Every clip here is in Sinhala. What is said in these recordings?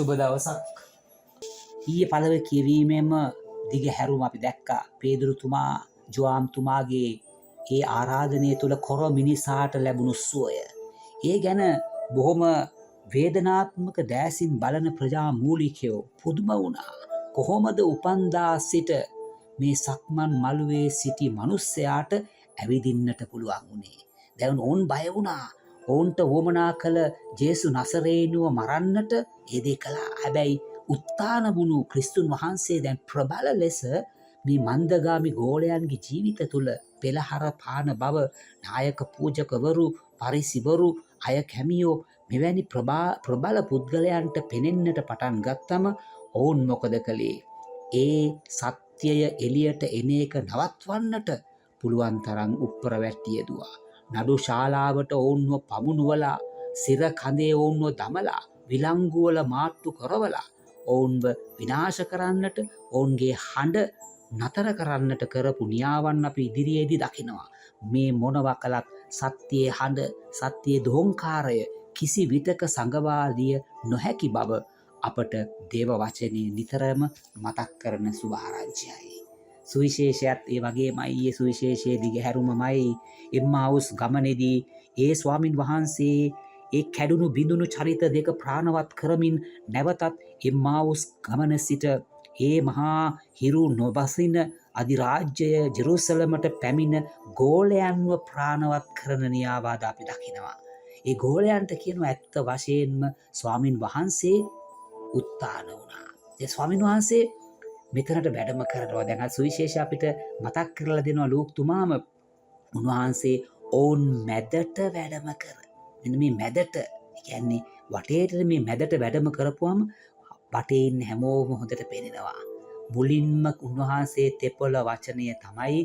සුබ දවසක්. ඊයේ පළව කියවීමෙන්ම දිග හැරුම අපි දැක්කා. පේදුරුතුමා ජෝආම්තුමාගේ ඒ ආරාධනය තුළ කොර මිනිසාට ලැබුණු සුවය. ඒ ගැන බොහොම වේදනාත්මක දෑසින් බලන ප්‍රජා මූලිකයෝ පුදුම වුණා. කොහොමද උපන්දා සිට මේ සක්මන් මළුවේ සිටි මනුස්සයාට ඇවිදින්නට පුළුවන් වුණේ? දැන් ඔවුන් බය වුණා. ඔවුන්ට වුවමනා කළ ජේසු නසරේනුව මරන්නට ඒ දේ කළා. හැබැයි උත්ථාන වුණු ක්‍රිස්තුන් වහන්සේ දැන් ප්‍රබල ලෙස මේ මන්දගාමි ගෝලයන්ගේ ජීවිත තුළ පෙළහර පාන බව නායක පූජකවරු, පරිසිවරු, අය කැමියෝ මෙවැනි ප්‍රබල පුද්ගලයන්ට පෙනෙන්නට පටන් ගත්තම ඔවුන් මොකද කළේ? ඒ සත්‍යය එළියට එන එක නවත්වන්නට පුළුවන් තරම් උප්පර වැට්ටි යෙදුවා. නඩු ශාලාවට ඔවුන්ව පමුණුවලා, සිර කඳේ ඔවුන්ව දමලා, විලංගුවල මාට්ටු කරවලා ඔවුන්ව විනාශ කරන්නට, ඔවුන්ගේ හඬ නතර කරන්නට කරපු නියාවන් අපි ඉදිරියේදී දකිනවා. මේ මොනවා කළත් සත්‍යයේ හඬ, සත්‍යයේ දෝංකාරය කිසි විටක සඟවා දිය නොහැකි බව අපට දේව වචනය නිතරම මතක් කරන සුභාරංචියයි. සුවිශේෂයත් ඒ වගේමයි. ඊයේ සුවිශේෂයේ දිගහැරුමමයි. එම්මාවුස් ගමනේදී ඒ ස්වාමින් වහන්සේ ඒ කැඩුණු බිඳුණු චරිත දෙක ප්‍රාණවත් කරමින් නැවතත් එම්මාවුස් ගමන සිට ඒ මහා හිරු නොබසින අධිරාජ්‍යය ජෙරුසලමට පැමිණ ගෝලයන්ව ප්‍රාණවත් කරන නියාවාද අපි දකිනවා. ඒ ගෝලයන්ට කියනවා ඇත්ත වශයෙන්ම ස්වාමින් වහන්සේ උත්ථාන වුණා. ඒ ස්වාමින් වහන්සේ මෙතනට වැඩම කරනවා. දැන් අද සුවිශේෂ අපිට මතක් කරලා දෙනවා ලූක්තුමාම උන්වහන්සේ ඔවුන් මැදට වැඩම කර. මෙන්න මේ මැදට, ඒ කියන්නේ වටේට මේ මැදට වැඩම කරපුවම වටේ ඉන්න හැමෝම හොඳට පෙනෙනවා. මුලින්ම උන්වහන්සේ තෙපොළ වචනය තමයි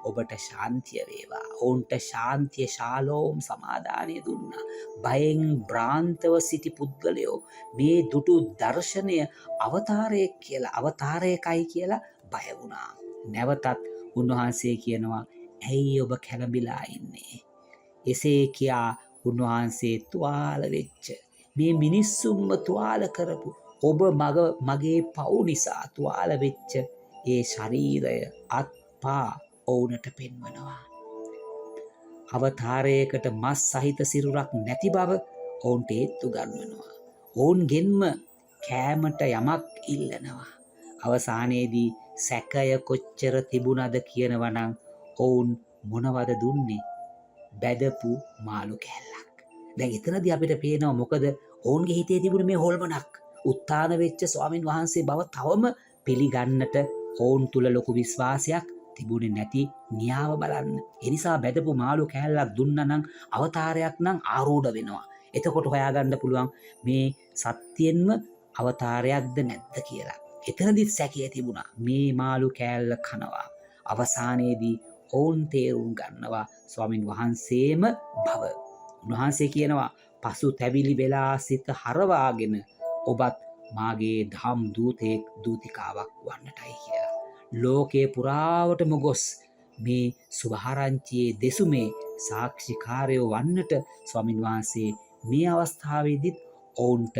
ඔබට ශාන්තිය වේවා. ඔවුන්ට ශාන්තිය, ශාලෝම්, සමාදානය දුන්නා. බයෙන් භ්‍රාන්තව සිටි පුද්ගලයෝ මේ දුටු දර්ශනය අවතාරයෙක් කියලා, අවතාරයකයි කියලා බය වුණා. නැවතත් උන්වහන්සේ කියනවා, ඇයි ඔබ කැළඹිලා ඉන්නේ? එසේ කියා උන්වහන්සේ තුවාල වෙච්ච මේ මිනිස්සුන්ව තුවාල කරපු ඔබ මගේ පව් නිසා තුවාල වෙච්ච ඒ ශරීරය අත්පා ඔවුනට පෙන්වනවා. අවතාරයකට මස් සහිත සිරුරක් නැති බව ඔවුන්ට ඒත්තු ගන්වනවා. ඔවුන්ගෙන්ම කෑමට යමක් ඉල්ලනවා. අවසානයේදී සැකය කොච්චර තිබුණද කියනවා නම් ඔවුන් මොනවද දුන්නේ? බැදපු මාළු කෑල්ලක්. දැන් එතනදී අපිට පේනවා මොකද ඔවුන්ගේ හිතේ තිබුණ මේ හොල්මනක්. උත්ථාන වෙච්ච ස්වාමින් වහන්සේ බව තවම පිළිගන්නට ඔවුන් තුල ලොකු විශ්වාසයක් තිබුණේ නැති න්‍යාව බලන්න. ඒ නිසා බැදපු මාළු කෑල්ලක් දුන්නා නම් අවතාරයක් නම් ආරූඪ වෙනවා. එතකොට හොයාගන්න පුළුවන් මේ සත්‍යයෙන්ම අවතාරයක්ද නැද්ද කියලා. එතනදිත් සැකය තිබුණා. මේ මාළු කෑල්ල කනවා. අවසානයේදී ඔවුන් තේරුම් ගන්නවා ස්වාමින් වහන්සේම බව. උන්වහන්සේ කියනවා පසු තැවිලි වෙලා සිත හරවාගෙන ඔබත් මාගේ දහම් දූතයෙක් දූතිකාවක් වන්නටයි කියලා. ලෝකයේ පුරාවටම ගොස් මේ සුභාරංචියේ දෙසුමේ සාක්ෂිකාරයෝ වන්නට ස්වාමින් වහන්සේ මේ අවස්ථාවේදීත් ඔවුන්ට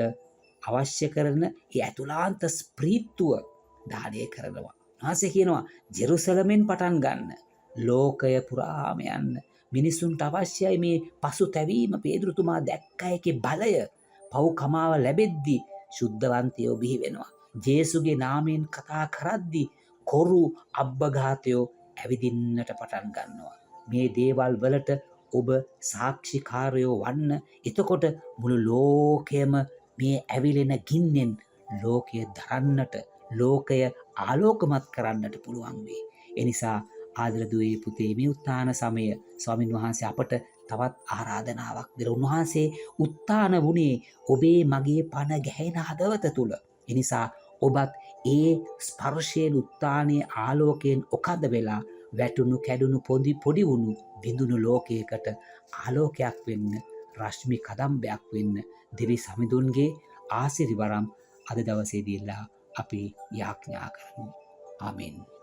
අවශ්‍ය කරන ඒ ඇතුළාන්ත ස්ප්‍රීත්තුව දානය කරනවා. උන්වහන්සේ කියනවා ජෙරුසලමෙන් පටන් ගන්න, ලෝකය පුරාම යන්න. මිනිසුන්ට අවශ්‍යයි මේ පසුතැවීම. පේදුරුතුමා දැක්ක එකේ බලය, පව් කමාව ලැබෙද්දි ශුද්ධවන්තයෝ බිහි වෙනවා. ජේසුගේ නාමයෙන් කතා කරද්දි කොරු අබ්බඝාතයෝ ඇවිදින්නට පටන් ගන්නවා. මේ දේවල් වලට ඔබ සාක්ෂිකාරයෝ වන්න. එතකොට මුළු ලෝකයම මේ ඇවිලෙන ගින්නෙන් ලෝකය දරන්නට, ලෝකය ආලෝකමත් කරන්නට පුළුවන් වේ. එනිසා ආදර දුවේ පුතේ, මේ උත්ථාන සමය ස්වාමින් වහන්සේ අපට තවත් ආරාධනාවක් දෙන. උන්වහන්සේ උත්ථාන වුණේ ඔබේ මගේ පණ ගැහෙන හදවත තුල. එනිසා ඔබත් ඒ ස්පර්ශයෙන්, උත්ථානයේ ආලෝකයෙන් ඔකද වෙලා වැටුණු කැඩුණු පොඩි පොඩි වුණු බිඳුණු ලෝකයකට ආලෝකයක් වෙන්න, රශ්මි කදම්බයක් වෙන්න දෙවි සමිඳුන්ගේ ආශිර්වාදම් අද දවසේදීලා අපි යාඥා කරමු. ආමෙන්.